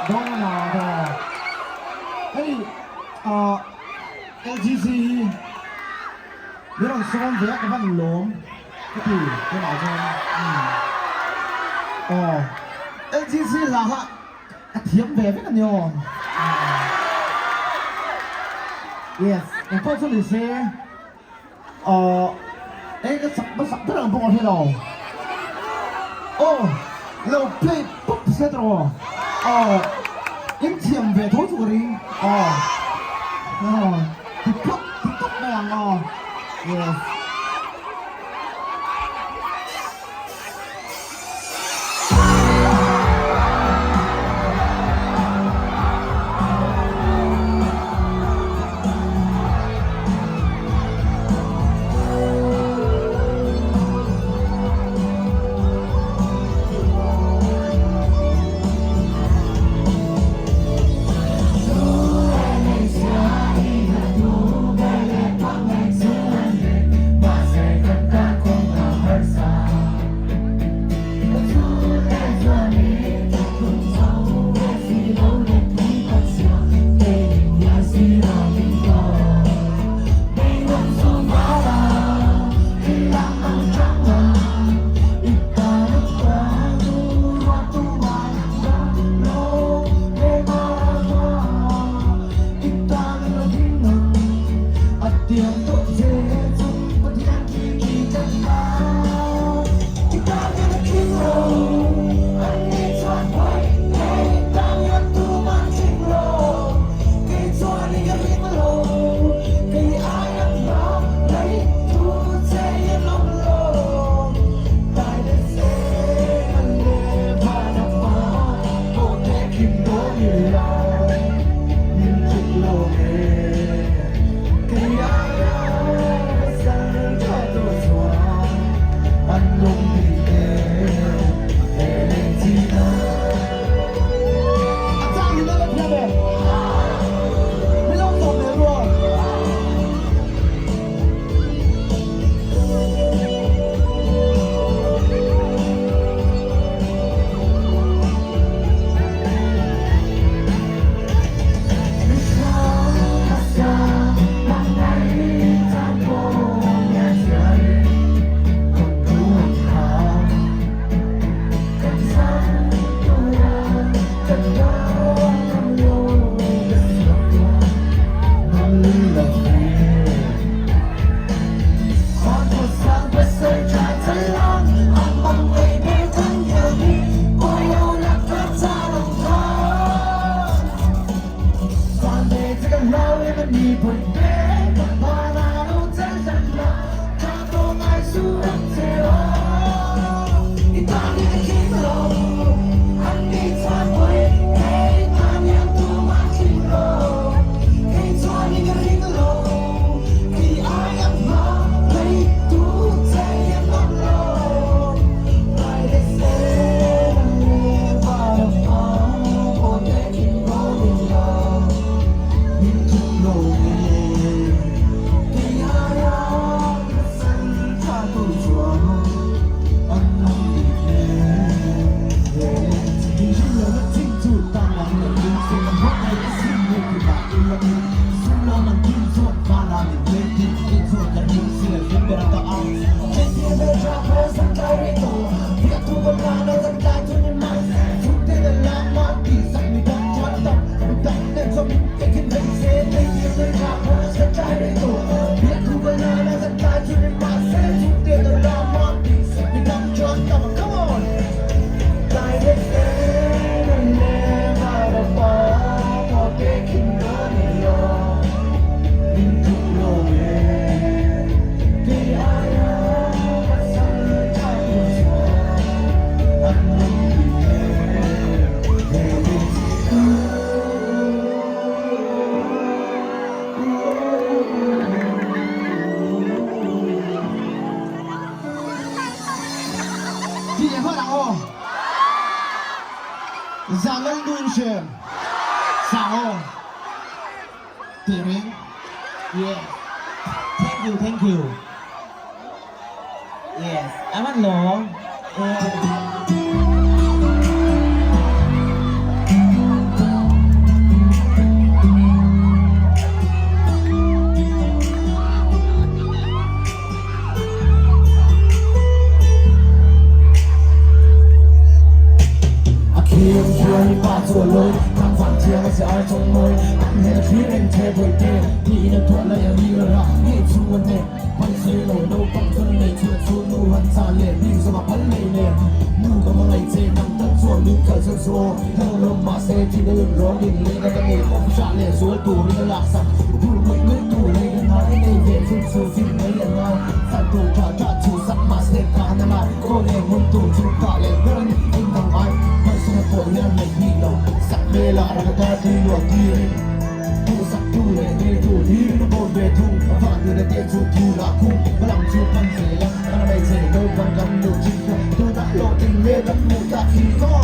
Dawn a na hei ah LGC hi min rawn sawm ve a ka van lawm ka ti tunah chuan aw LGC hla kha ka thiam ve vek a ni aw yes engpawh chu ni se. Aw eng ka sak hmasak ber ang bawk a hre lo. Aw lo play pawp se tawh aw. Aw in thiam ve tho chu ka ring. Aw aw ti phawt ti tawp mai ang aw. Yes. Ti leh hman ang aw. Zan lal nun hrem sang aw. Tih reng. Yes. Thank you, thank you. Yes. Aman lo. Oh. Mary pa chu a lawi Tlang van thiang a si ar chawng mawi Kan hmel thlir reng che bawihte Tiin a tuah lai a ri rara Ngei chu a ne Pan sawi lo naupang chuan a nei chhuah chu nu han chah leh bik zawng a phal nei nen Nu ka hmangaih che nang tak chuan min kalsan suh aw Heng lawm mahse thil a lun rawng in leng a ka nei awm hrah leh zual turin a laksak Bul ngawih ngawih tur lei ka ngai a nei ve chhun chu fin mai a ngai Fan tur tha tha chu sak mahse ka na lai Kaw leh hmun tur chu kah leh ber a ni Eng dang ai hmalsawna pawh hian ngaih bik lo Sak hmelah rak a dar tui luah tirin Duhsak tu leh ngeitu hlirin a bawn ve thung A vah nuna te chu thu lah khum Hmalam chu pan zel a Kan hmeichhe naupang kan luh chin kha Tunah hlawhtling hmel kan hmuh tak hi maw?